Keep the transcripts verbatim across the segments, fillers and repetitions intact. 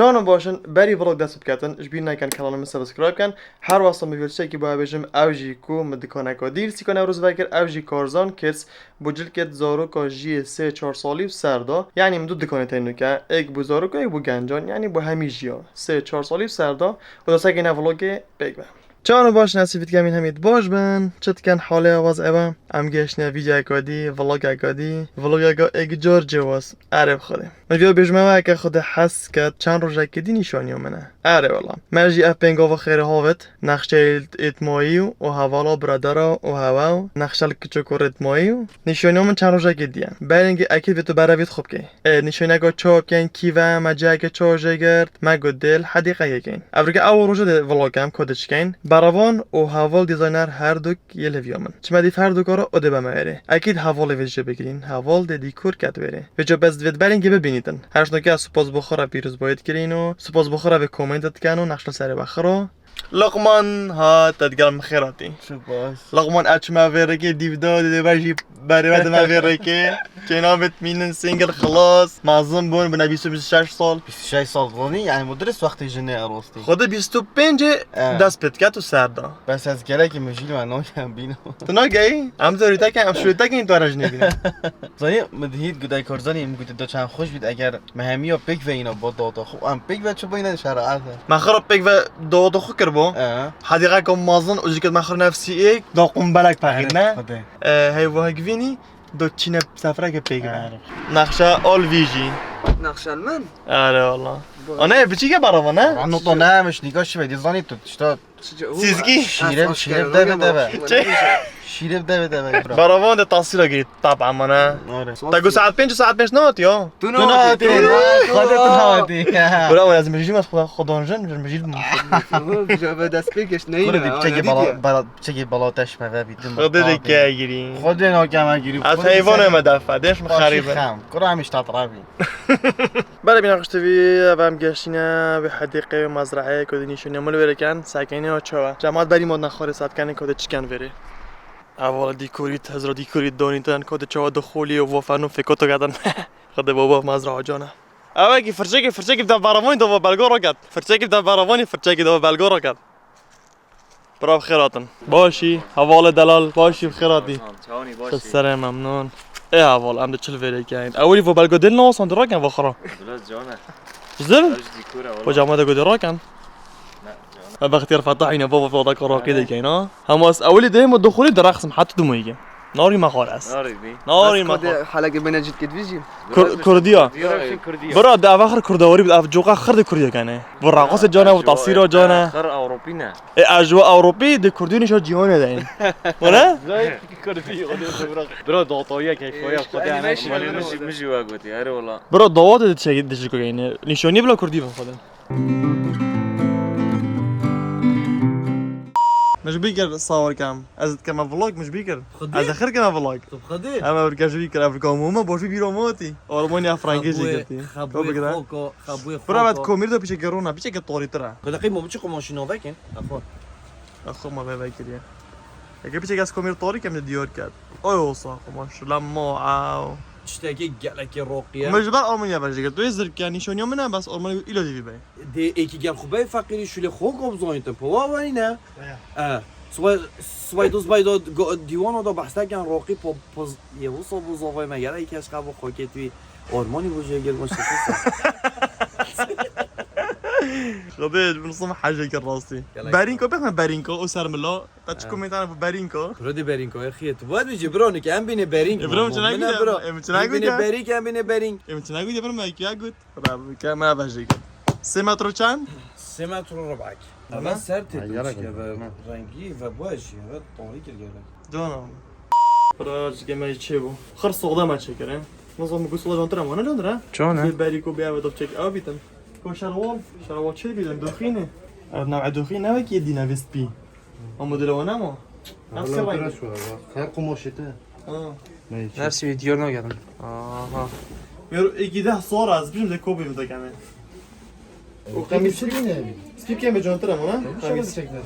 Çawan baş in, berî vlog dest biketin, ji bîr nekin kanalê min subscribe kin. Her wexta min vî tiştekî bo bêjim, ew jî ku min dikaneka dîl sîkane rûz vekir, ew jî Karzan Kids, bo cilkêt zaroka jiyê sê çar salî û ser da. Yanî min du dikanê teynuke, êk bo zarok û êk bo gencan, yanî bo hemî jiya sê çar salî û ser da. Û da sekê ne vlogê pêk be. Çawan baş, nesî vî dikem hemî baş bin. Çi dikin, halê awaz ev e? Em geştine vîdyoyeka dî, vlogeka dî, vlogeka êk car cewaz. Erê bi Xwedê. Min vîya bêjime we, eke Xwedê hes ket, çend rojekê dî nîşaniya min e. Erê wela. Me jî ev pêngava xêrê havêt, nexşeyê êtmayî û hevala biradera û hewa û nexşel kiçik û rêtmayî û nîşaniya min çend rojekê dî ye. Berîngê ekîd vê tu berevît xwe bikey. Ê, nîşaneka çawa bikeyn, kî ve, me ciheke çawa jê girt, me got dê li hedîqeyê keyn. Evrike ew roje dê vlog em ku diçikeyn. Berevan û heval dîzayner her duk yê li hêviya min. Çime dî her du kara û dê beme wêrê. Ekîd hevalê vê jê bigirîn, heval dê dîkor ket wêrê. Vê ca bes divê berîngê bibînîtin. Her ştokê ez spas bo xwe re pîrozbayî dikirîn û spas bo xwe re vê komênte dikin û nexşe serê we xiro. Luqman hat, te digel min xêr hatî. Spas. Luqman, ez çime vê rêkê dîvda, dê dê be jî berê we dime vê rêkê. Kêna bit mînin single xilas. Mezin bûn, bine bîst û bîst û şeş sal. Bîst û şeş sal dizanî, yani bu dirist wextê jinê e rastî. Xwedê bîst û pêncê E. dest pê diket û ser da. Bes ez gelekî mijîl me nayem bîna. Tu nageyî? Em zorî tekin, em şûrî tekin, tu re jinê bîne. Zanî, min dihît gudayê Karzanî, min gotî da çend xweş bît eger me hemiya pêk ve îna bo dawata xwe. Em pêk ve çi bîne şera erde. Me xira pêk ve dawata xwe kir bo. E. Hedîqeka mezin û jî ket me xira nefsî êk, da qumbelek pexît ne. Xwedê. E, heyva hek vînî, da çîne sefreke pêk ve. Erê. Nexşa al vî jî. Nexşa li min? Erê wala. Bu- Ana, e, biçîke beravan, ne? Nota ne, miş nîka şive, dî zanî tu, işte Sizgî? Şîrev, şîrev deve deve. Çi? Şîrev deve deve. Beravan de tasîra girî, tab amana. Te got saet pênc, saet pênc nehatiya? Tu nehatiye. Xwedê tu nehatiye. Bira, ez mijîl me xwe, xwe don jin, mijîl. Bijebe dest pê geş neyne. Kure dî piçekî bala, bala, piçekî bala teş me ve bî. Xwedê de ke girî. Xwedê na ke me girî. Ez heyvanê me defa, deş mi xerîb e. Kure em îştat rabî. Belê bîna xweş T V, ev em geştîne wê hedîqê wê mezreyê ku dî nîşanî min wêreken, sekênê o çawa. Cemaat berî modna xwarê setkenê ku dê çiken vêrê. Ev wala dîkorît, hezra dîkorît donîtin ku dê çawa dixolî û vofeno fêko to gedin. Xwedê baba mezra ocana. Ew ki firçekê, firçekê bi beravanî dava belgo roket. Firçekê bi beravanî, firçekê dava belgo roket. Bira bi xêr hatin. Başî, hevalê delal, başî bi xêr hatî. Çawanî, başî? Serê memnun. Ê heval, em de çil vêrê keyn. Ewilî vo belgo dil nawasan diraken vo xira. Bila cana. Zil? Ev jî dîkor e, wala. Hocam de godi raken. Ne, cana. Me Bextiyar Fetah yine baba foda karakê de keyn ha. Hema ez ewilî de hema duxulî direxsim heta dumuyge. Narî me xwar ez. Narî bî. Narî me xwar. Haleke bine cît kit vî jî. Kur-, Kurdiya. Kurdiya. Bira de ev axir Kurdawarî bid, ev coqa xir de Kurdiya kene. Bu raqasê cana, bu tasîra cana. Xir Ewropî ne. E, ez ji Ewropî de Kurdî nîşa cîhanê de in. Bu ne? Kurdî, o de bira. Bira dawtawiye keyfoya xwe de ne. Min jî, min jî we gotî, erê wala. Bira dawatê de çek, de çek kene. Nîşanî bila Kurdî bin xwe de. Min ji bîr kir sawir kem. Ez dikeme vlog, min ji bîr kir. Xwedê? Ez xir keme vlog. Tu xwedê? Em ev ji bîr kir, ev ka mûma boş bî bîra motî. Almanya frangê jî girtî. Xebûyê xoko, xebûyê xoko. Bira vet komîr de piçeke rona, piçeke torîtir e. Xwedê qey mo biçi qomaşî novek in. Axo. Axo ma veve kiriye. Eke piçeke ez komîr torî kem de diyar kerd. Oy olsa qomaş, la mo aw. Tiştekî gelekî roqiye. Min ji ber Almanya ve jî girt. Tu yê zirke nîşaniya min e, bes Almanya îlo dî vî bey. Dê êkî gel xwe bey feqîrî şûlê xwe gom zoyîtin. Po wa wenî ne? E. Sway, sway doz bay do, go-, dîwano da behseken roqî po, poz, yê wisa bu zavay me gel êkî eşqa bu xokê tu ormanî bu jê gel bu şekil. Xwedê, min sim hejê kir rastî. Gelek. Berînko, pêx me berînko, o ser milo. Te çi komêntana bu berînko? Bro de berînko, e, xiye tu. Bu dibêjî bro, nike em bîne berînk. E, bro, min çi nagû? Em bîne berînk, em bîne berînk. Em çi nagû, bro, me kiya got. Rabike, me vejî got. Sê metro çend? Sê metro rubak. Ama ser tê dişke ve rengî ve bu jî ve tarî kir gerek. Canım. Bro, çike me çê bu. Xir soğda me çekir, he. Nasıl mı kusula jontir ama ne jontir, ha? Çon, he? Berîko bir eve dop çek, ev bitin. Ko şerwal, şerwal çê bitin, doxîne. Ev nav doxîne ve ki dîne vist pi. Ama modele wana mı? Nasıl rengi? Her kumaşı te. Ha. Neyse. Her şeyi diyor ne geldim. Aha. Mero iki de sonra az bizim de kopya da kame. O kamis ne? Skip kame jontir ama ha? Kamis çekme. Ha,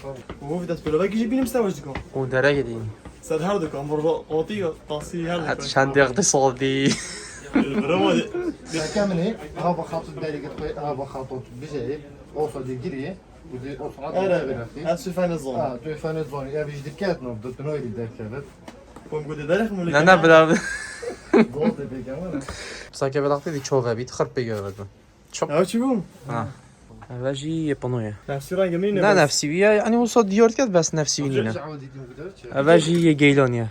tabii. O bir de böyle belki bir bilim savaş diko. O dere gideyim. Sen her dükkan burada oturuyor, tasıyı her dükkan. Hadi sen de yaklaşık oldu. Bravo. Seke min ê, ha va xatot berê git xwe, ha va xatot bijeyê, olsa dê girê, û dê olsa ha Ere, dê berê. Ha, sifene zon. Ha, tu fene zon, ya vîj diket no, tu noy dî derkevit. Pom gode derek mi? Ne, ne, bira. Dost de pek ama. Sake velaxtê dî çove bît, xirp pê gevit. Çok. Ya çi bû? Ha. Eve jî yê pano ye. Nefsî rengê min Ne bes. Nefsî wî ye, yani olsa diyar diket bes nefsî wî nîne. Eve jî yê geylan ye.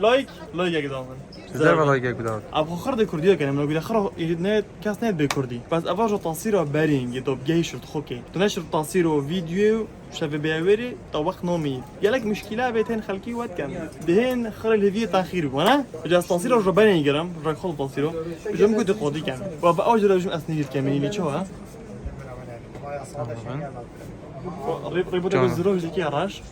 Like, like ek da min. Güzel ve like ek da. Ab xir de kurdiya kene, min gule xir ne kes ne be kurdi. Bes eva jo tasîra berîn ye do gey şirt xo ke. Tu ne şirt tasîro videoyu Şevê bêwerî, ta wext namî. Gelek muşkîla bê tên xelkî wet ken. Dihên xirê lêviyê taxîr bû, ne? Ji ez tasîra ji benê girim, ji xol tasîro. Ji min gotî qodî ken. Wa bi ew jira jim ez nîr kem, nî çawa? Rê, rê bu de Can. Ziro ji ki araş.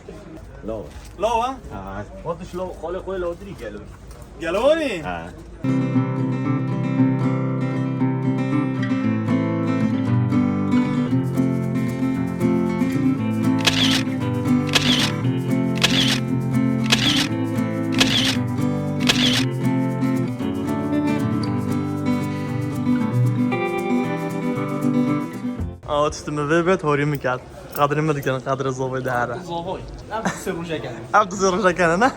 Lawa. Lawa? Ha, watiş law, xalê xwe lawdirî gelo. Gelo wanî? Ha. Awa tiştê min vê bet, horî min kerd. Qadrê min dikin, qadrê zovê dihere. Zovê. Ev qisê rojekene. Ev qisê rojekene, ne?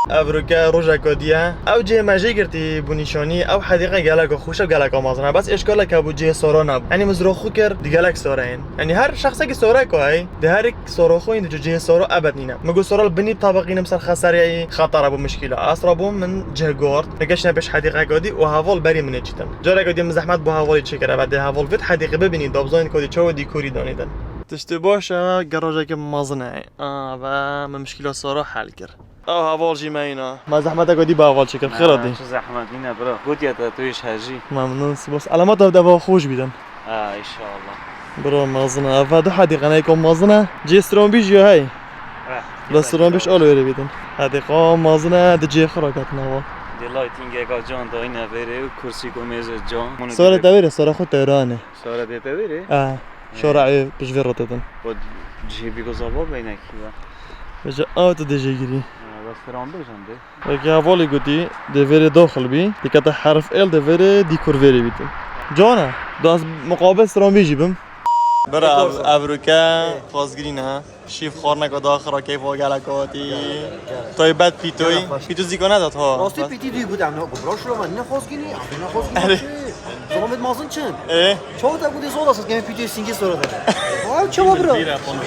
Evroke rojeka diye. Ew cihê me jê girtî bû nîşanî. Ew hedîqe geleka xweş e, geleka mezin e. Bes êşkaleke bû cihê sora nebû. Yanî min zira xwe kir, di gelek sora yên. Yanî her şexsekî sorek heye. Di her yek sora xwe yên di cihê sora ebed nîne. Min got sora li binî tebeqînim ser xeseriyeyî xetara bû muşkîla. Ez rabûm min cih gort. Nike çine pêş hedîqeka dî û heval berî min ê çîtin. Careka dî min zehmet bû hevalî çêkir. Eve dê heval vêt hedîqê bibînî, da bizanîn ku dî çawa dîkorî danîdin. Tiştê baş e, gerajeke mezin e. Eve min muşkîla sora hel kir. Ew heval jî me îna. Me zehmeteke dî bi heval çêkir. Xêr hatî. Çi zehmet nîne bira. Gotiye te tu yê ji hejî. Memnun, spas. Elameta ev deva xweş bîtin. Ha, inşallah. Bira mezin e. Ev du hedîqe ne, yeka mezin e. Cê stranbîj ya hey. Eh, Bes stranbîj al wêrê bîtin. Hedîqa mezin e, di cê xwe raketin heval. Di lightingeka can dayine vêrê û kursîko mêze can. Sare te wêrê, sare xwe teyranê. Sare dê te wêrê? Ha, şara ê pişt vê re têtin. O cihê bî gozava beynekî ve. Vêca ew tu dê jê girî. Ha, bes stranbêjan dê. Weke hevalî gotî, dê vêrê daxil bî, dikete herf el dê vêrê dîkur vêrê bîtin. Can e, da ez muqabil stranbêjî bim. Bira, ev, evroke xwazgirî ne ha. Şîv xwarneka daxira keyfa gelek hatî. Taybet pîtoy. Pîto zîka nedat ha. Rastî pîtî dî gud em ne, bira şura me ne xwazgirî, em ne xwazgirî. Zomit mazin çin. E? Çawa te gudî zor asas, gene pîtê singî sora te. Vay çawa bira. Bira, kono,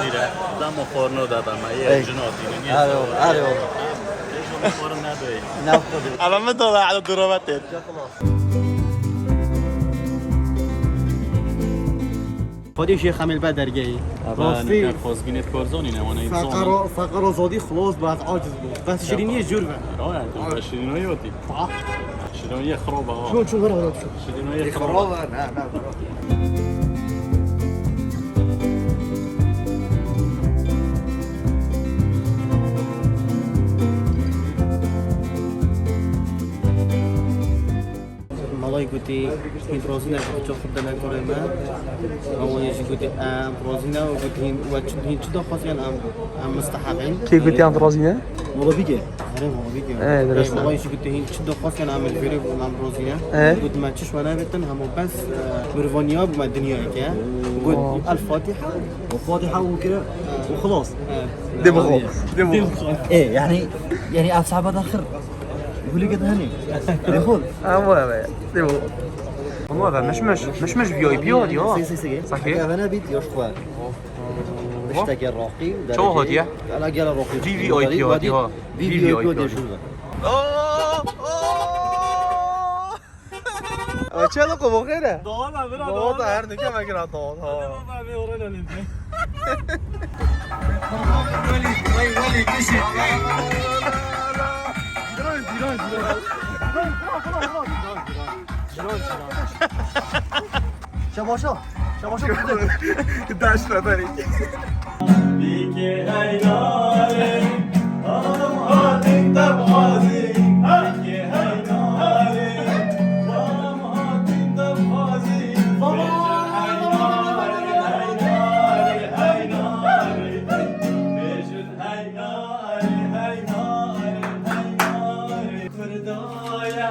bira. Damo forno da da ma, ye cino dini. Alo, alo. Forno da. Ne kodu. Ama me da ala durova te. Xwedî jê xemêl be dergehî. Rastî. Xozgînê korzonî ne, wana zon. Feqero, feqero zodî xlos be, ez aciz bû. Bes şirîniyê jûr be. Şirînoyê otî. Şirînoyê xirab e. Çû, çû, vira, vira, çû. Şirînoyê xirab e. Ne, ne, vira. Malay gotî, hîn razî ne, çax xwe dene kurê me. Ewanê jî gotî, em razî ne, û gotî, hîn, we çi, hîn çi daxwaz, em, em misteheq in. Kê gotî em razî ne? Mala bîge. Erê, mala bîge. Ee, derest e. Malay jî gotî, hîn çi daxwaz, em li vêrê bûn, em razî ne. Ee? Got, me çi ji we nebêtin, hema bes, e, mirvaniya bû me dinyayeke. Got, El Fatiha. O Fatiha û kire, û xilas. Dê bixwe. Dê bixwe. Ê, yani, yani ev sabe daxir. Gulî gid henî. Dê xwe. Ama evet. Dê bixwe. Ama evet, mişmiş, mişmiş V I P hatiye ha. Sê, sê, sê. Sake. Eve ne bît, yoş xwe. Tiştekê raqî, Çawa hatiye? Ana gel raqî. V V I P hatiye ha. V V I P hatiye. Ew çi lo ku bo xêr e? Doğan abi, bira, Doğan da her nike me kira Doğan ha. Baba abi, oraya ne? Weli, weli, weli, kişi. Şabaşa. Şabaşa. Daş ve beri. Bike heynare, am hatin tabxazî. Bike heynare, am hatin tabxazî. Bejin heynare, heynare, heynare. Bejin heynare, heynare, heynare. Kurdaya.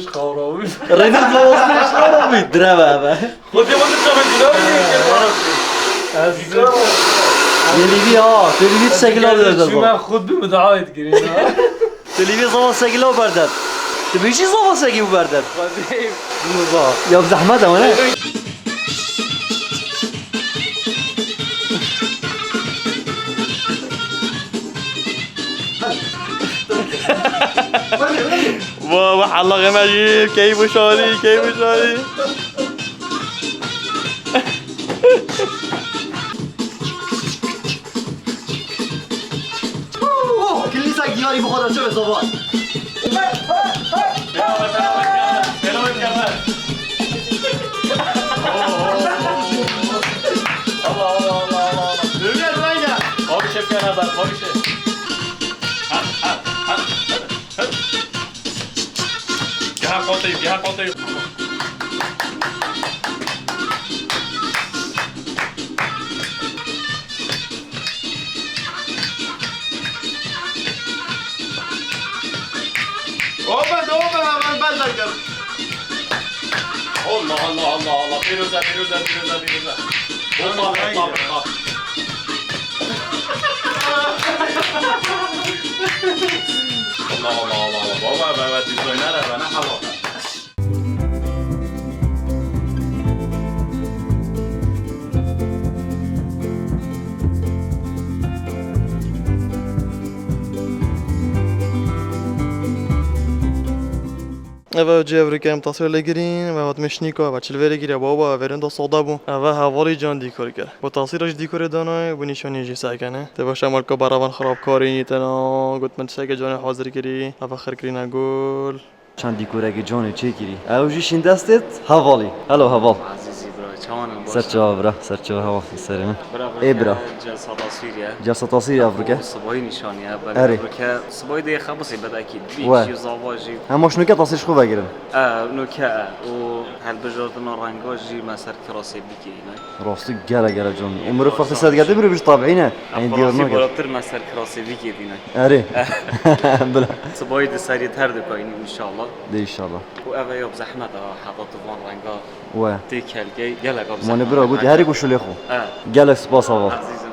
Rêdî ji xawra bû. Rêdî ji xawra bû. Direve eve. Xwedê xwe dikeve gula bî. Ez Yelîvî ha. Yelîvî çi şekil aldı da. Çûme xut bi mi davet girin ha. Yelîvî zaman şekil o berdet. Tu bîjî zaman şekil bu berdet. Xwedê. Ya zahmet ama ne? Wa, wa, Allah, Emel, keyf û şarî, keyf û şarî. Oh, kilîsa diyarî bi xwe de çi bi zavan. Allah, Allah, Allah, Allah, Allah. Dönüyor lan ya. Koy şefkana bak, koy şef. Hadi, hadi, hadi, hadi, hadi. Ya Teybi, ha, kotey. Open, open, ben, ben, ben. Allah, Allah, Allah, Allah. Firuze, Firuze, Firuze, Firuze. Hoppa, hoppa, hoppa. Allah, Allah, Allah, Allah. Baba, baba, designer, bana hava. Eve cî evrike em tasîr lê girîn, eve hat meşnîka, eve çilvê lê giriya, baba, eve verên da soda bû. Eve hevalî can dîkor kir. Bu tasîra ji dîkorê danayê, bu nîşanî jî sekene. Te baş emal ka beravan xirabkarî nîtena, got min tişteke canê hazir kirî, eve xir kirîne gul. Çend dîkorekî canê çêkirî. Ew jî şîn destêt hevalî. Hello heval. Ezîzî bira, çawan in, baş? Ser çawa bira, ser çawa heval, serê min. Bira, Ê bira. Celsa tasvîr ye. Celsa tasvîr ye, evrike. Sibahî nîşanî ye. Erê. Belê evrike sibahî dê xebisî bed ekîd. Bî We. Jî zava jî. Hem maş nuke tasvîr ji xwe vegirin. E, nuke e. Û helbijardina renga jî me ser kirasê bikirîne. Rastî gele gele can. Û mirov wextê ser digerte mirov ji tabî ne. Em Eyn diyar qirasî nake. Bala pir me ser kirasê bikirîne. Erê. Bila. Sibayî di serî ter dikayîn înşallah. De înşallah. Û ev ya bi zehmet e, heta tu van renga We. Tê kelkey, gelek bi zehmet. Mane bira, gotî herî ku şulê xwe. E. Gelek spas ava. Ezîzim.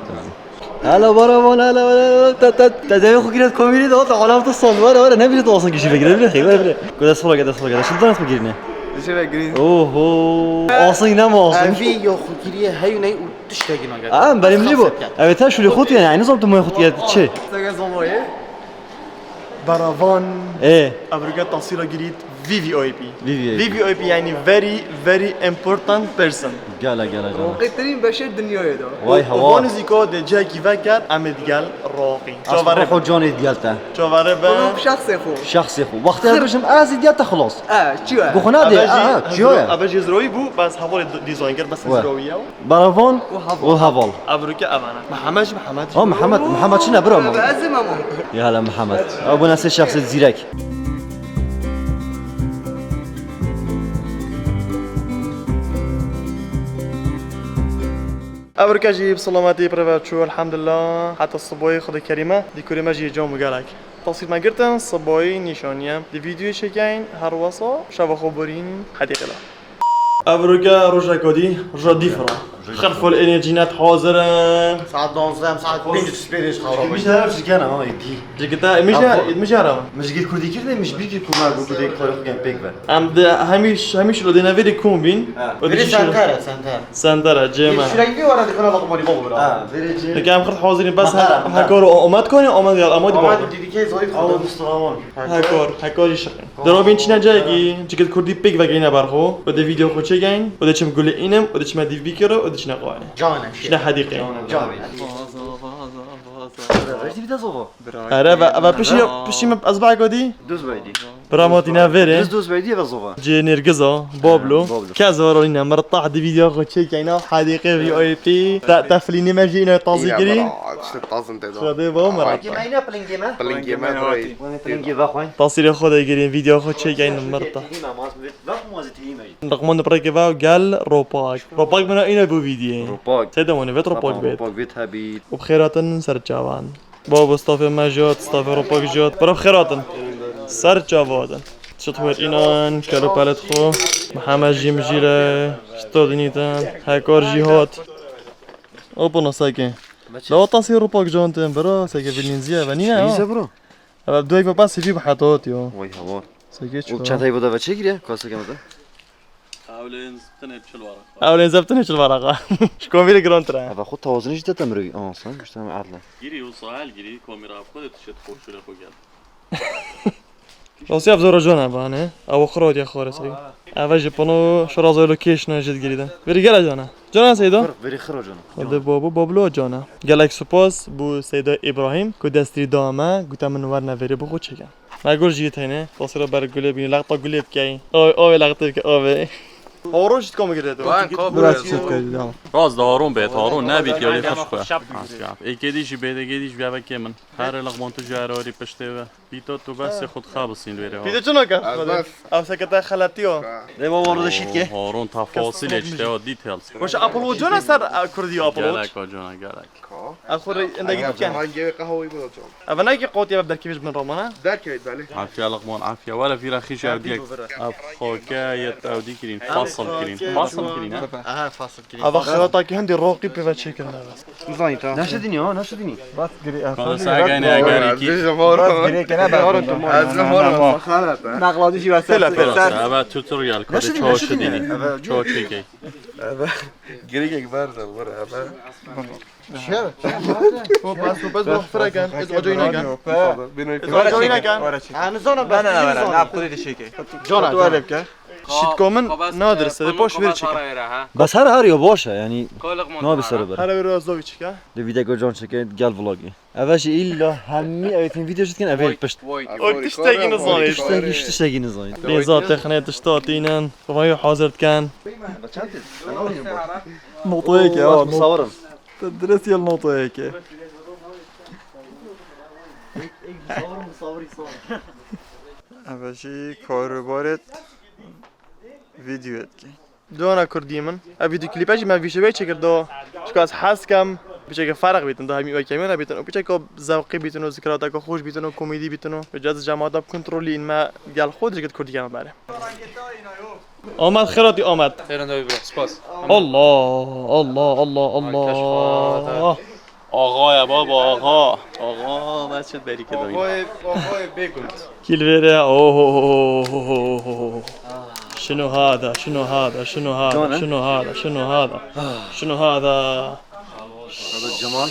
Hela baravan, hela, hela, te, te, te devê xwe giret komîrî de, te alam tu sand, were, were, ne bî tu asın kişî vegire, bile, xey, were, bile. Ku dest xwe, dest xwe, dest xwe, dest xwe girine. Dişe vegirîn. Oho. Asın ne mi asın? Evî ya xwe kiriye, heyu ney û tiştekî nagere. Aa, benim ne bu? Evet, ha, şulê xwe yani, aynı zamanda mı xwe yani, çi? Sege zomoye. Baravan. Ê. Evrûke tasîra girît V V I P. V V I P. V V I P yani very, very important person. Gele, gele, gele. Roqîtirîn beşê dinyayê de. Vay, hava. Van zîko de cihekî veker, em ê digel roqîn. Çavare roho canê digel te. Çavare be. Xulum şexsê xo. Şexsê xo. Wextê ez bijim ez digel te xilas. E, çi ye? Guxuna de, Eve jî a, a, çi ye? Eve jî zirowî bû, bes hevalê di-, dîzayn kir, bes We. Zirowî ye. Baravan û heval. Evrûke ev e. Mihemed jî Mihemed. Ha, Mihemed, Mihemed çi ne bira ma? Ez ê Memo. Ya hele Mihemed. Ew bûne sê şexsê zîrek. Evrûke jî bi selametî pir ve çû, elhamdulillah. Heta sibayî Xwedê kerîm e. Dîkorê me jî cam û gelek. Tasîr me girtin, sibayî nîşanî ye. Di vîdyoyê çêkeyn, her wesa şeva xwe borîn hedîqê de. Evrûke rojeka dî, roja dî fira. Xerfol ênê cînet hazir in. Saet duwazdeh, saet pênc û pênc xawa. Min ji hev şikene ha, dî. Jikita, min ji, min ji hev. Min ji gir kurdî kirine, min ji bîr kir ku me got ku dê karê xwe gen pêk ve. Em de hemîş, hemîş lo dê nevê de kombîn. Ha. O dê Vêrê şişe. Senter e, senter. Senter e, cê me. Sürekli var hadi kanala kumari bol bura. Ha, vereceğim. Peki em xurt hazirîn bes Makara, makara. Hekor o omet konî, omet gel, omet bol. Ama dedike zayıf Ama kaldı. Mustafa var. Hekor, hekor jî şiqin. Derobîn çine cayekî, cikit kurdî pêk vegeyne ber xwe, û dê vîdeo xwe çêkeyn, û dê çim gulê înim, û dê çime dîv bikire, û dê çine qawayê. Cane. Çine hedîqê. Cane. Vaza, vaza, vaza. Verdi bir de zova. Bira. Ere, ve, ve pişî, pişî me ez bak odî. Düz verdi. Bira ma tîne verê. Düz, düz verdi ve zova. Cê Nêrgiza, Bablo. Bablo. Kez var oyna, mirtah di vîdeo xwe çêkeyna, hedîqê V I P. Te, teflînê me jî îne tazî kirî. Bira, işte tazın te. Şadê bo, mirtah. Plingê me, plingê me. Plingê me, bira. Plingê ve xwe. Tasîrê xwe de girîn, vîdeo xwe çêkeyn mirtah. Riqman de pireke ve gel Ropak. Ropak bina îne bu vîdiyê. Ropak. Seyda wane vet Ropak bet. Ropak bet hebî. Û bi xêr hatin ser çavan. Babo stafê me jot, stafê Ropak jot. Bira bi xêr hatin. Ser çava hatin. Çit wer înan, kelo pelet xo. Mihemed jî mijîle. Çito dinîtin. Hekar jî hat. Opo nasake. Dawa tasî Ropak jontin, bira seke vilînziye ve nîne ya. Çî bira? Eve duayê ve pas C V bi heta hat yo. Vay hava. Seke çi? Û çeteyê bo de ve çêkiriye? Ka seke me de? Ewlên zebtinê çil varaqa. Ewlên zebtinê çil varaqa. Ji komîrê girantir e. Eve xwe tawazinê jî te te mirovî. Aa, sen işte em adle. Girî û sahel girî, komîra xwe de tişet xorşûrê xwe gel. Rastî ev zora can e bane. Ew xira diye xore seke. Eve ji pano şora zaylo kêşna jid girî de. Veri gele can e. Cana Seyda? Xir, verî xira cana. Hadi babo, bablo cana. Gelek spas bu Seyda İbrahim ku destî da me, gute min werne verî bi xwe çêke. Me gul jî teyne, tasira ber gulê bîne, laqta gulê bikey. Oy, oy, laqta bike, oy. Horo jî dikome girê to. Wan ka Biraz bure. Çêt kerdî, tamam. Raz da Harun be, Harun ne bît ya, xweş xwe. Êkê dî jî bêdegê dî jî bevekê min. Her laqman tu jî her orî piştê ve. Pîto, tu besê xwe dixabisîn li wêrê ha. Pîto çi nake? Ez bes. Ev sekete xeletî yo. Dê baba orada şît ke. Harun tafasilê işte o details. Baş Apple Watch ne ser, e, Kurdî Apple Watch? Gelek o cana, gelek. Ka? Ev xwe rê endekî Ev diken. Hangi qehweyî bu hocam? Ev ne ki qotiye ve derkevî ji bin ramana? Derkevî belê. Afiye Luqman, afiye. Were fîra xîş ev dîk. Ev xoke yet ew dî kirin. Fasıl kirin. Fasıl kirin ha. Aha, fasıl kirin. Ava xelataki hindî roqî pê ve çêkirin eve. Zanî ta. Naşidînî ha, naşidînî. Bas girê, Kala efendî, sa bas gayne girê. Agari ki. Bas girê kene bas. Ez ne mor, xalat ha. Naqladî jî va ser. Pela, pela. Ser. Ava tutorial kode. Naşidînî, çoğu naşidînî. Çidînî. Çoğu çekey. Girêkek berze bire, eve. Hop, bas, hop, bas, bas, fireken. Ez acayî naken. Ez acayî naken. Ha, nizanim, bas, nizanim. Na, na, na, na, na, xwedê dişêkê. Cana, cana. Şitko min nadir, sede poş ver çeke. Bas her her ya baş e, yani. Nabi sere ber. Her bir az dovi çeke. De video go can çeke, gel vlogî. Eve jî îlla hemî ev tîn video jî dikin, eve piş. O tiştekî nizanî. Tiştekî, tiştekî nizanî. Lê za texne tişta tînin. Kafayı hazır diken. Notayê ke, ha, not. Te direst yel notayê ke. Eve jî karobarêt videoyê dike. Dona Kurdî min. Ev videoklîpe jî me vîşevê çêkir do. Çika ez hez kem. Piçeke ferq bîtin do hemî wekî me nebîtin. Û piçeke zewqî bîtin û zikrateke xweş bîtin û komîdî bîtin û. Bi cez cemata kontrolî in me gel xwe dirgit Kurdî me berê. Ahmet Xeratî Ahmet. Xêr û navî bira, spas. Allah, Allah, Allah, Ay, keşfa, Allah. Axa ya baba, axa. Axa, ben çi berî kedayım. Axayê, axayê bêgund. Kilvere, oho. Şunu hada, şunu hada, şunu hada, Dona. Şunu hada, şunu hada. Şunu hada. Hada Cemal.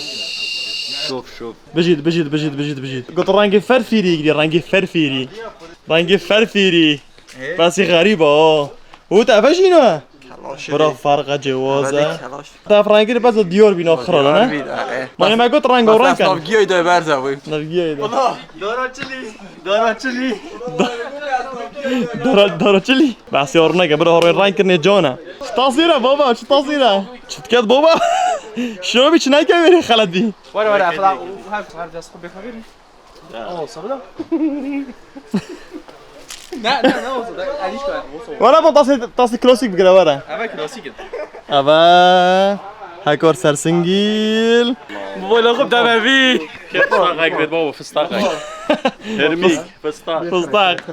Şop, şop. Bijît, bijît, bijît, bijît, bijît. Got rengê ferfîrî gidî, rengê ferfîrî. Rengê ferfîrî. Ee? Besi xerîb o. Hût eve jî ne? Kelaş Bira ê. Farqa cewaz Eve e. Kelaş. Te ev rengî bes diyor bîna xira ne? Diyor bîna, e. Mane me got reng o Bas reng. Navgiyoy de berze bu. Navgiyoy de. Dara çili. Dara çili. Dara, dara çili. Bas yor ne ke bira horon reng kirne cana. Çi tasîre baba, çi tasîre. Çitket baba. Şuna bir çinayke verin xelet bir. Wara wara falan. Her her dest xwe bêxebirin. Ya. Aa, sabır. Ne, ne, ne olsa da, yani hiç kadar olsa. Wara bu tası, tası klasik bir kere wara. Evet, klasik. Eve hekor sersingil. Bu böyle kup demevi. Fıstak ekmek baba, fıstak. Hermik, fıstak. Fıstak.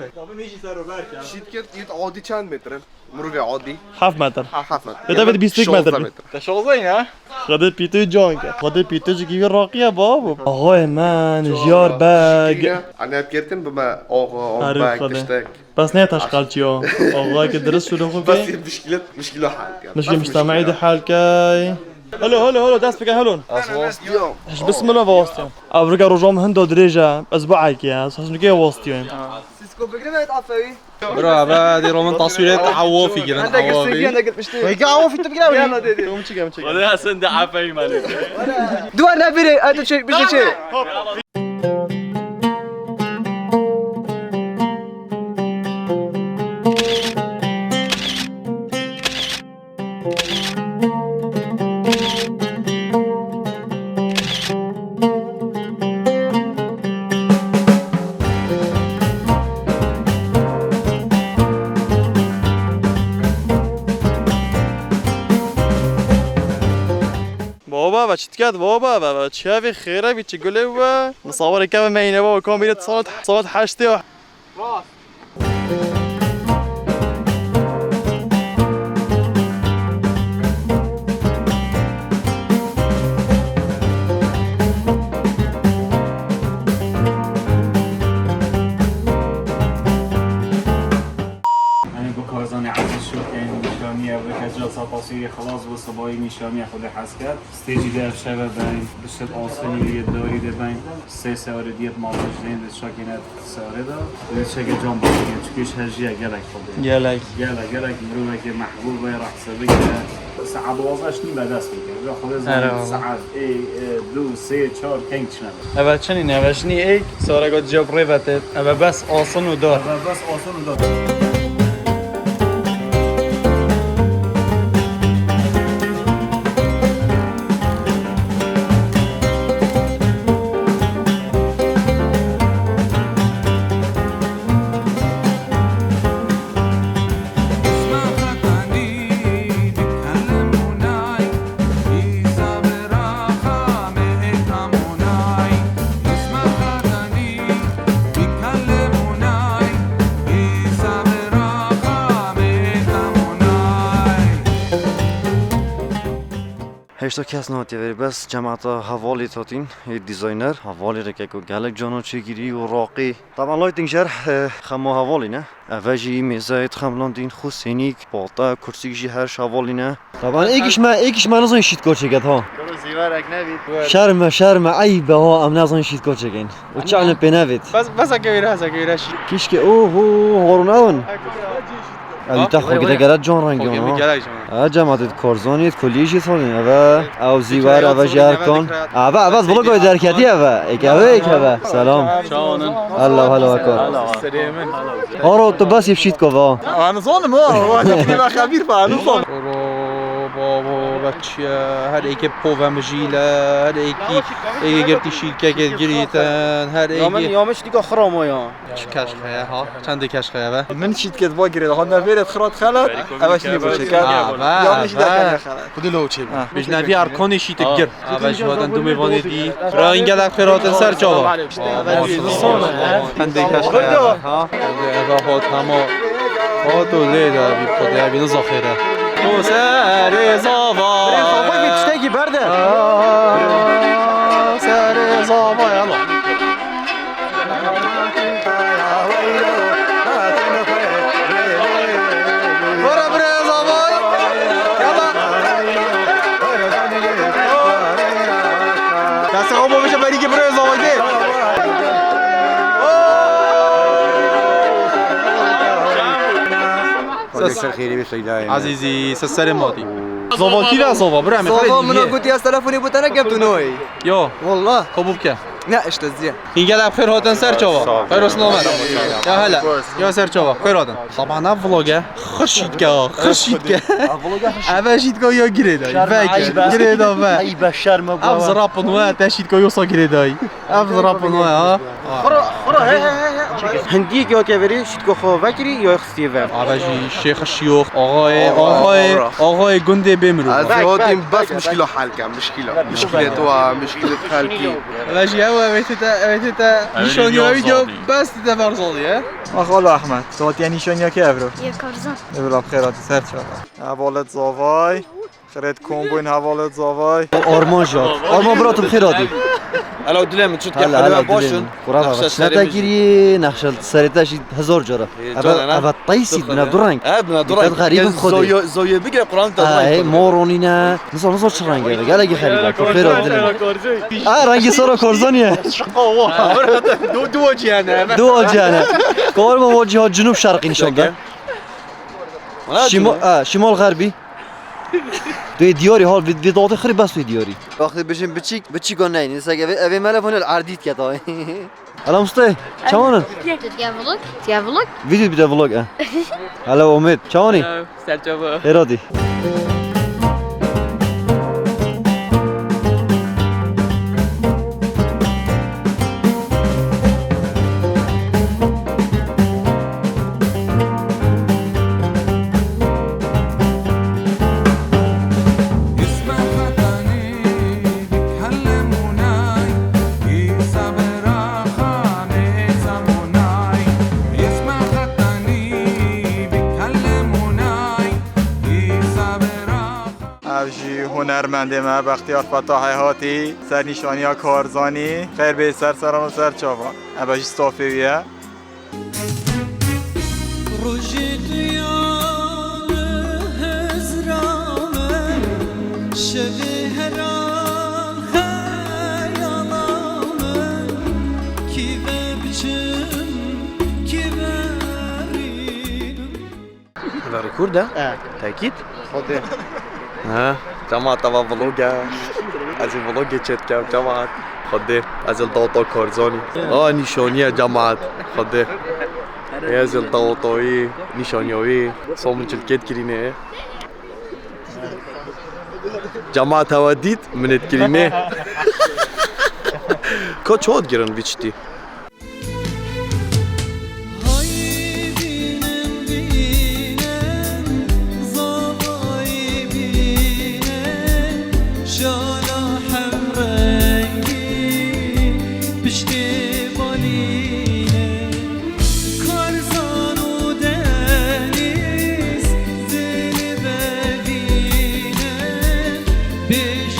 Şirket yit adi çend metre? Mirovê adî. Heft metr. Ha, heft metr. Te tevê bîst û yek metr. Şazde metr. Te şazde ya. Xwedê pîtê can ke. Xwedê pîtê ji kîvî raqiye babo. Axayê men, jiyar beg. Aniyet girtin bi me axa, Herî beg, Xwedê. Tiştek. Bes ne taş qalçiyo. Axayê ke dirist şûlê xwe Bes ke. Mişkile, mişkile hal ke. Mişkile Bes miştemeî de hal ke. Helo, helo, helo, dest bike, helo. Ez wastiyo. Hiç bismillah wastiyo. Avrika rojam hindo dirêje. Ez bu ayke ya. Sasnike wastiyo. Sisko bigre ve afewi. Bira, eve dê romin taswîrê Awafî girin, Hende Awafî. Girsin, hende gitmişti. Peki Awafî tu bigre. Yalla dedi. Tamam, çıkayım, çıkayım. Wala sen de afeyî mali. Duvar ne biri? Hadi çek, bir şey çek. Baba, ve çi diket, baba, ve, ve çi evê xêre vî çi gulê we? Misawarê keve meyne baba, komîret saat, saat heştê. Rast. Em ê bi karzanê Ezîz şûr kên, nîşanî ev bike, cilsa taswîrê xilas bû, sibayî nîşanî Xwedê hez kir. Stêjî de ev şeve ben, bi şit asinî yê darî de ben, sê sewarê diyet malbêj nên de şakîne sewarê de. Lê çeke can bikiriye, çikî ji hejiye gelek xwedê. Gelek. Gelek, gelek mirovekê mehbûb e, rehse bike. Saet duwazdeh ji nîve dest bike. Ji xwedê zanî Erê, saet ê, e, du, sê, çar, keng tişne be. Eve çinî ne, eve çinî êk, sewara got cevap rê ve tê. Eve bes asin û dar. Eve bes asin û dar. Hêşta kes nehatiye verê, bes cemata hevalê hatîn, ê dîzayner. Hevalê reke ku gelek cana çêkirî û raqî. Taban lighting jer, e, xema hevalî ne. Eve jî mêzeyê xemlandîn, xusênîk, pate, kursîk jî her ji hevalî ne. Taban êk ji me, êk ji me nizanî şîtko çêket ha. Kuro zîwarek nebît. Şerm e, şerm e, eyb e ha, em nizanî şîtko çêkin. Û çi elim pê nevêt. Bes, bes eke wîre, eke wîre şît. Kîşke, oho, horûn ew in. Ew Ha? dî te xwe gide gere can rengî Xwe ha. Gelek can. Ha, cemaat Korzanî, kulî jî salin. Eve, ew zîwer, eve jî erkan. Eve, eve, vlogoyê derketî eve. Êk eve, êk eve. Selam. Çawanın? Allah, Allah, akor. Haro, tu bes yê şîtko va. Anı zonum o. Vay, ne xebir ba, anı zonum. Oro, babo, bechçiye, her êkê pove mijîle, her êkî, êkê girtî şîrkekê girîten, her Ya min, êkî. Ya min şîtko xiramo ya. Çi keşxeye ha? Çendê keşxeye be? Min şîtket ba girê, ha nevêret xirat xelat, eve şînî bo çêket. Ha, be, Ya min şîtket be. Xelat. Xwedê lo çê be. Ha. Bijnevî arkonê şîtik gir. Eve ji wadan dumê vanê dî. Ra îngelek xêr hatin ser çava. Çendê keşxeye ha? Eve hot hema. Hot û lê de bî xwedê, bî niza xêre. To serê zava. Xwe bir tiştekî berde. Serê zava ya. Were birêz avay. Yala. Destê xwe bavêje berî ki birêz avay dê. Xwedê ser xêrê bê seydayê me. Ezîzî, se serê matî. Zava kî ve zava? Bira me Zava xelê min diye. Gotiye ez telefonê bo te nekem tu noyê. Yo. Wallah. Xwe bû bike. Ne, işte ziye. Hîngel ev xêr hatin ser çava. Sağ ol. Xêr olsun Omer. Ya hele. Ya ser çava. Xêr hatin. Xaba ne vlog e? Xir şîtke ha. Xir şîtke. Eve şîtke ya girê dayî. Veke. Girê da ve. Eybe şerme bu. Ev zirapin we te şîtke yosa girê dayî. Ev zirapin we ha. Xira, xira, he, he, he, he. Hindiyek ya keverê şîtko xo vekirî ya xistiye ve. Eve jî Şêx Şiyok. Ağayê, ağayê, ağayê gundê bê mirov. Ez hatîm bes mişkîla hel kem, mişkîla. Mişkîlê to, mişkîlê xelkî. Eve jî ew, eve tê te, eve tê te. Nîşanî ew video bes tê te berzalî, he? Ax, alo Ahmet, tu hatiye nîşanîya kê evro? Ya Karzan. Evro bi xêr hatî ser çava. Hevalet zavay. Xêret kom bûn hevalet zavay. Arman jî hat. Arman bira tu bi xêr hatî. Ela dilê min çi dike? Hala, hala dilê min. Qura va çine te kiriye, nexşe serê te jî hezar cara. Eve, eve taysî bine du reng. Evet, bine du reng. Xerîbim xwedê. Zoyê bigire Quran te du reng. Moronî ne. Nizam, nizam çi rengê. Gelekî xerîb e. Xêr hatî dilê min. A, rengê sara Korzanî ye. Du, du cihane. Du cihane. Kar mı o cihan cunub şerqî nişan de. Şimal, ha, şimal xerbî. Tu yê diyarî hal, vê, vê dawatê xirî bes tu yê diyarî. Wextê bijin biçîk, biçîka neyne. Sek evê, evê mele vonel erdî dike tayê. Ela Mustê, çawan in? Tu diya vlog? Diya vlog? Video bide vlog, e. Hello Omid, çawan î? Hello, ser çava. Hêra dî. Ev jî hunermendê me Bextiyar Fetahê hatî ser nîşaniya Karzanî. Xêr bê ser seran û ser çavan. Ev jî stafê wî ye. Rojê tu ya li hizra min, şevê hera xeyala min, kî ve biçim, kî ve rînim. Ev rekord e? E. Tekît? Xwedê. Ha, cemaat, eva vlog e. Ez ê vlogê çêdikem, cemaat. Xwedê, ez ê li dawta Karzanî. A, nîşanî ye, cemaat. Xwedê. Ez ê li dawta wî, nîşaniya wî. Somin çilkêt kirîne. Cemaat hewa dît, min êt kirîne. Ka çawa digirin vî çitî? Hay bînin bînin, zavayî bînin, şala hemrengî piştê balînin. Karzan û Denîz zilvevînin, bêj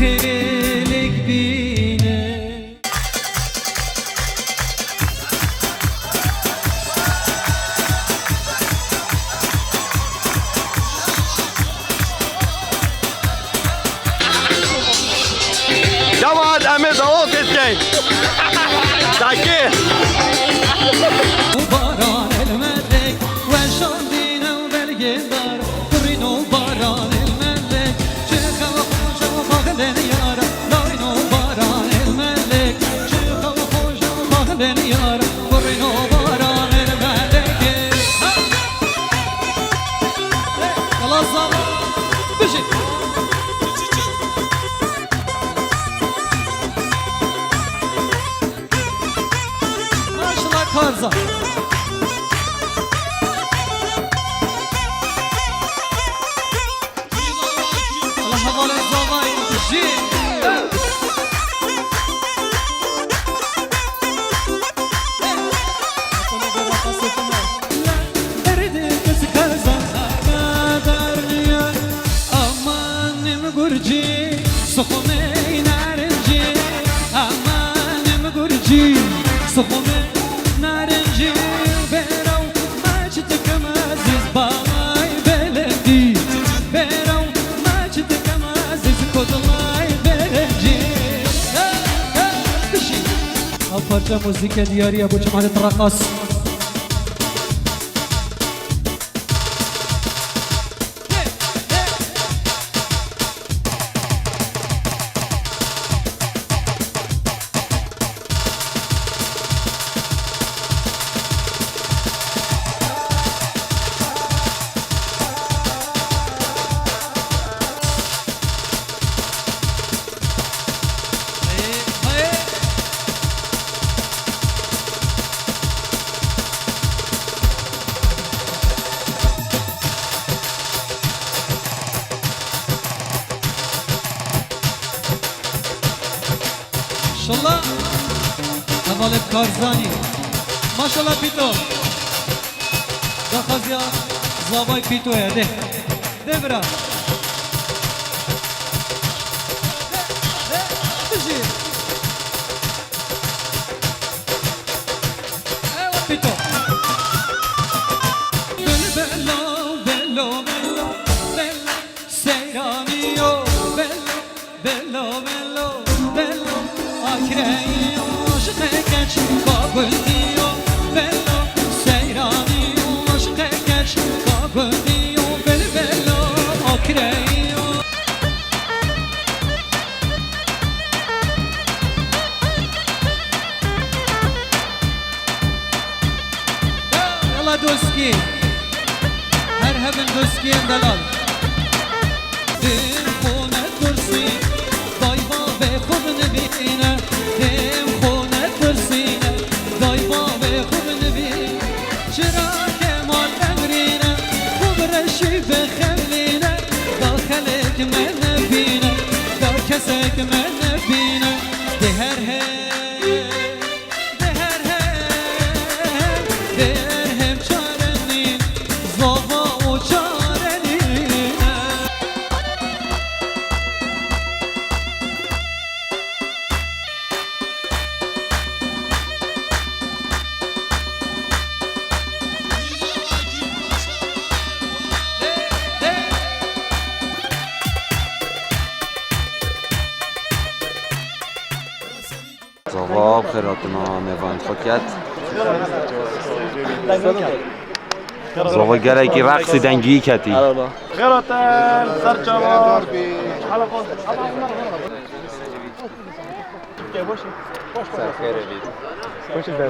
Êlêk bîne. Cemaat, em ê dawetê dikeyn. Dakê. Baran el melek, weşandîne û belgêdar. Kurîno baran el melek, çi xew xweş û baxlên yar. Layno baran el melek, çi xew xweş û baxlên yar. Kurîno baran el melek. Ha! Yala zava, bijî. Maşallah Karza. Allah hevalên zavayê bijî. Derdê kes Karzan alakadar niye. Aman em gurcî, suxumê narincî. Aman em gurcî, suxumê narincî. Bêraw maç dikim ezîz balay belendî. Bêraw maç dikim ezîz kodlay belendî. Hey, hey, bişî. Ev parça muzîke diyarî ye bo çimanê Tireqas. Maşallah. Hevalê Karzanî. Maşallah Pîto. Daxwaziya zavay Pîto ye. De. De bira. De, de, bijî. Ewa Pîto. Belo, belo, belo, belo, belo. Seyranî yo, belo, belo, belo, belo. Akreyo, aşiqe keç, baguldiyo, belo. Seyranî yo, aşiqe keç, baguldiyo, belo, belo, akreyo. Ya, yala doskî. Her hebin doskiyên delal. Dêm xwe netirsîne, day bavê xwe binivîne. Dêm xwe netirsîne, day bavê xwe binivîne. Çira Kemal Emrîne, xwe bi reşî bixemlîne. Da xelek me nebîne, da kesek me nebîne. Dê her hem Dê her hem, dê her hem çare nîn, zava û çare nîn. Zava, bi xêr hatina mêvanên xwe ket. Zava gelekî reqsî dengî ketî. Xêr hatin, ser çavan. Ser xêrê bît. Xweş be.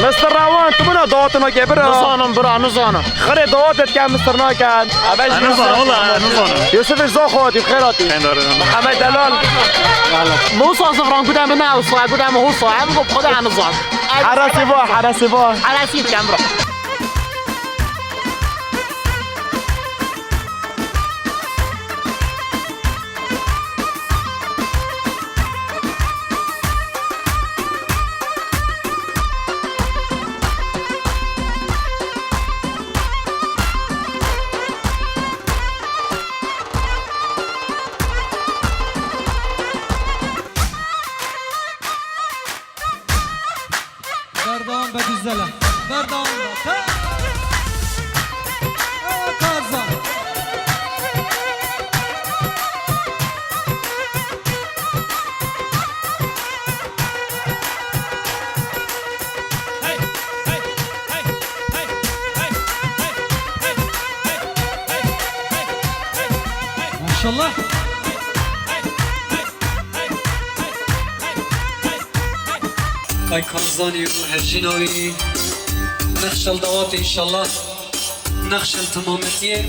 Mister Rawan, tu buna dawet nake, bira. Nizanim, bira, nizanim. Xirê dawet et ke, Mister Naken. Eve ji Ez nizanim, wala, ez nizanim. Yusuf ji Zaxo hatî, xêr hatî. Xêr dare, ne? Mihemed Delal. Musa Zifran, gude min ne, Musa, gude min Musa. Em go xwe de nizan. Heresi va, heresi va. Heresi kem, bira. Berdewam be, güzel. Berdewam be. Te. Ewa Karzan. Maşallah. Ay Karzanî û hejîna wî nexşel dawatê înşallah. Nexşel temametiyê.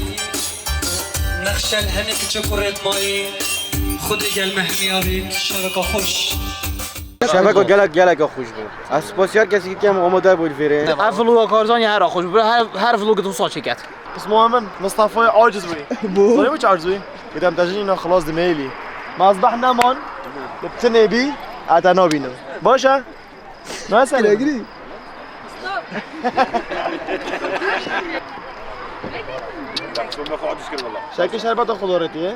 Nexşel hemî kiçe kurê mayî. Xwedê gel me hemiya bî şeveka xweş. Şeveka gelek, geleka xweş bû. Ez spasiya her kesî dikim, amade bû li vêrê. Ev vloga Karzanî her xweş bû. Her, her vlogê tu saçê ket. Ismê min Mistefayê Aciz bû. Bû. Zanî çi Aciz bû? Gotem te jin îna xilas dimêlî. Mezbeh neman. Bi tinê bî, ez te nabînim. Baş e? Nasıl? Gire, gire. Şekil şerbeta xuloretiye.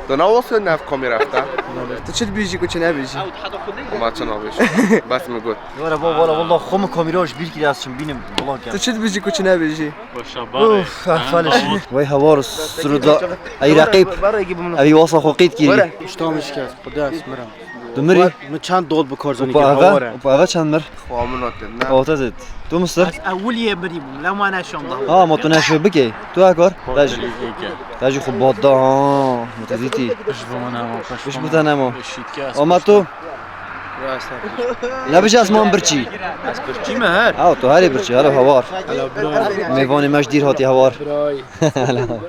Tu nawasê nav kamera efta? Tu çi dibêjî ku çi nebêjî? Ma çi nabêjî? Bes min got. Wala baba, wala wallah xwe min kamera ji bîr kiriye, ez çim bînim vlog kem. Tu çi dibêjî ku çi nebêjî? Uf, ah, faliş. Vay hawar suruda. Ey reqîb. Evî wasa xwe qît kiriye. Îştahim şikest. Xuda ez mirim. Tu mirî? Min çend dol bi Karzanî kir, hawar e. Upa eve çend mir? Xwe min otim, ne? Ote zêd. Tu Mister? Ez ewiliyê mirî bûm, lema neşanda. Ha, ma tu neşe bike. Tu ekor? Te jî. Te jî xwe bad da, ha. Ma tu dîtî. Piş bi min hema, piş bi min. Piş bi te nema. Ama tu? Nebêje ez mam birçî. Ez birçî me her. Ha, tu herî birçî, her hawar. Mêvanê me ji dîr hatî hawar.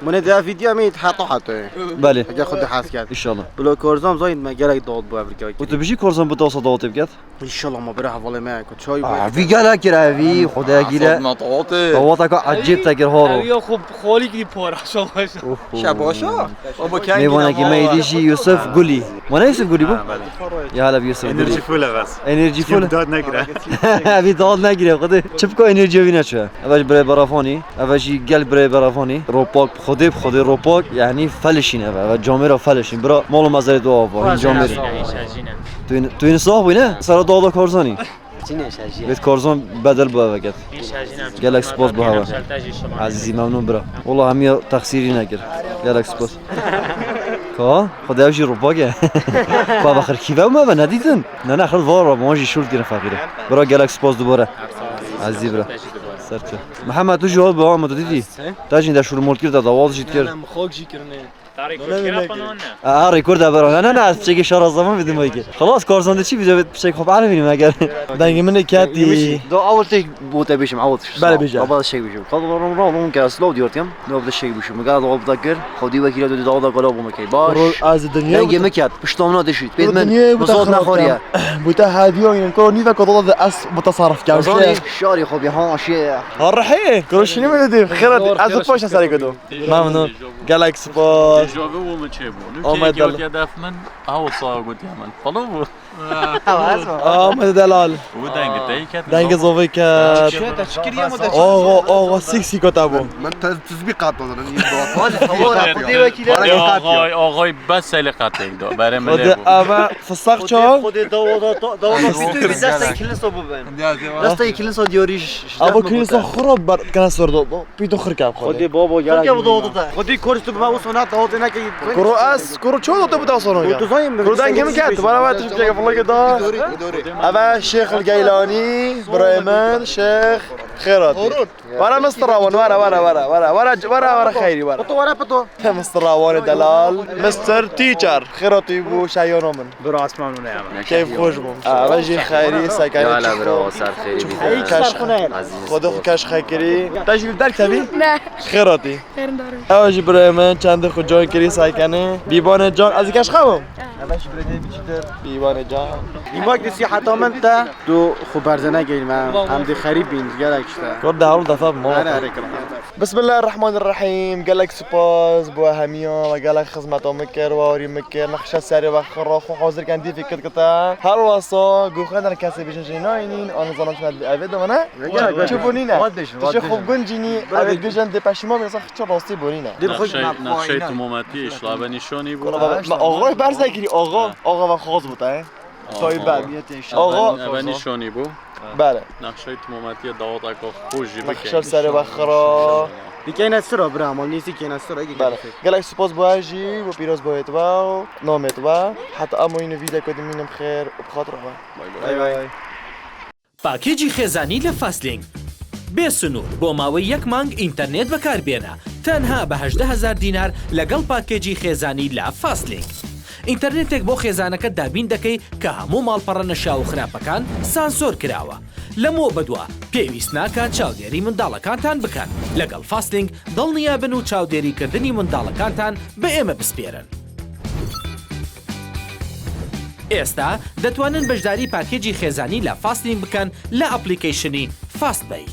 Min ê di vîdyoya me heta heta. Belê. Hege xwe dihes ket. Înşallah. Bila Karzan zayîn me gelek dawet bû evrikayê. Û tu bijî Karzan bi dawsa dawetê biket? Înşallah ma bira hevalê me ku çay bû. Ah, vî gelek kir evî, Xwedê gîre. Dawata ka ecêb te kir haro. Ev ya xwe xalî kî para şabaş. Şabaşa. Baba kengî. Mêvanekî me êdî jî Yusuf Gulî. Wana Yusuf Gulî bû? Ha, belê. Ya hele Yusuf Gulî. Enerji full e bes. Enerji full. Dad negire. Evî dad negire, Xwedê. Çi bika enerjiya wî neçe? Eve ji birayê Berafanî. Eve jî gel birayê Berafanî. Ropak, bi Xwedê, bi Xwedê ropak. Yanî felişîn eve. Eve camêra felişîn. Bira, mal û mezarê dua ava. Hîn camêrê. Tu yîn, tu yîn sax bûyne? Sera dada Karzanî. Çine şajiye. Vêt Karzan bedel bû eve ket. Gelek spas bû hava. Ezîzî memnûn bira. Wala hemiya texsîrî nekir. Gelek spas. Ka? Xwedê ev jî ropak e. Ka be xirkî ve me ve nedîtin. Ne, ne, xir var, wan jî şûr kirin feqîre. Bira gelek spas dubare. Ezî bira. Ser tu. Mihemed, tu jî hat bi, ha, me tu dîtî. Te jî de şûr mol kir de dawaz jî dikir. Ne, ne, mixok jî kirine. Tarî kuşkira pano ne? Ha, rekor de bira. Ne, ne, ne, ez piçekê şara zaman bidim o ki. Xelas, Karzan de çi bize piçek xop alem binim eger. Dengê min ê ketî. Do awul tek bo te bêjim, awul. Bele bêje. Baba şey bêjim. Qal rom rom rom ke slow diyor tem. Ne bu şey bêjim. Gal o bu da kir. Xwedî wekî re dawda gala bûme key. Baş. Ro az dinya. Dengê min ket. Pişta min de şît. Pêd min. Mizad nexwariye. Bu te hediye oyun. Ko nive ko da ez bu tasarruf kem. Şarî xwe bi ha şey. Ha, rehê. Kroşini mi dedi? Xêrat, ez paşa serê kedo. Memnûn. Gelek spas. Dejavê û min çêbû. Nûkê Ahmet Delal. Yekî weke def min, ew sawa gotiya min. Xalo bû. Ahmet Delal. Û dengê te yê ket. Dengê zovê ket. Çi te çi kiriye, ma te çi? Oxo, oxo, sîk sîk ota bû. Min te tizbî qat bidin. Hadi, hava, Xwedê wekîle. Axay, axay, bes selê qatê do. Berê min lê bû. Eve fıstak ço? Xwedê dawa da, dawa da. Destê kilisa bû ben. Destê kilisa diyarî. Abo kilisa xura ber kana sordo. Pîto xirka xwe. Xwedê babo gel. Xirka bu doğdu da. Xwedê kor tu bima usona dawatê neke. Kuro ez, kuro ço do te bu da sonra. Tu zayım. Kuro dengê min ket, bana va Türkiye falan ke da. Eve Şeyh el Geylani, Bremen, Şeyh. Xêratî. Horûn. Were Mister Rawon, were, were, were, were, were, were, were xeyrî, were. Pito, were pito. Mister Rawon delal, Mister Teacher. Xêratî bû şehyona min. Bira asman û neyama. Keyf xweş bû. Eve jî xeyrî, sekanî. Ya la bira, ser xeyrî bî. Keş, Xwedê xwe keş xekirî. Te jî li derg tevî? Ne. Xêratî. Xêrindar. Ew jî birayê min, çendê xwe can kirî, sekanî. Bîbanê can, ez ê keş xebim. Eve jî birayê te biçîtir. Bîbanê can. Dîmak dî sîheta min te. Tu xwe berze nekeyî me. Em dê xerîb bîn, gelek işte. Kor de hewl defa bi ma. Here, here, kira. Bismillahirrahmanirrahîm. Gelek spas bo hemiya ve gelek xizmeta min kir, warî min kir. Nexşe serê ve xira xwe hazir ken dî fikir kite. Her wasa goxedan kesê bêjin jê nayînîn, an zanim çima evê de vana. Çi bonîne? Tişê xwe guncînî, evê bêjin dê peşîma bîn, sax çi rastî bonîne. Dil xwe Nexşey, nexşey timometiyê, şlabe nîşanî bû. Kora baba, me axay berze kirî, axa, axa ve xaz bû te. Tayyip Bey. Axa. Eve nîşanî bû. Bele. Nexşey timometiyê daweteka xwe jî bike. Nexşer serê ve xira. Dikeyne sira bira, mal nîsî keyne sira, iki Bele. Gelek spas bo we jî, bo pîroz bo wê te ve û namê te ve. Heta em û yine vîdeo ku dimînim xêr û bi xatir xwe. Bay bay. Bay bay. پاکێجی خێزانی لە فاستلینگ. بێ سنوور بۆ ماوەی یەک مانگ ئینتەرنێت بەکاربێنە، تەنها بە هەژدە هەزار دینار لەگەڵ پاکێجی خێزانی لە فاستلینگ. ئینتەرنێتێک بۆ خێزانەکەت دابین دەکەی کە هەموو ماڵپەڕە نەشاو و خراپەکان سانسۆر کراوە. لەمەوە بەدوا پێویست ناکات چاودێری منداڵەکانتان بکەن. لەگەڵ فاستلینگ دڵنیا بن و چاودێریکردنی منداڵەکانتان بە ئێمە بسپێرن. ئێستا دەتوانن بەشداری پاکێجی خێزانی لە فاستلینگ بکەن لە ئەپلیکەیشنی فاستبەی.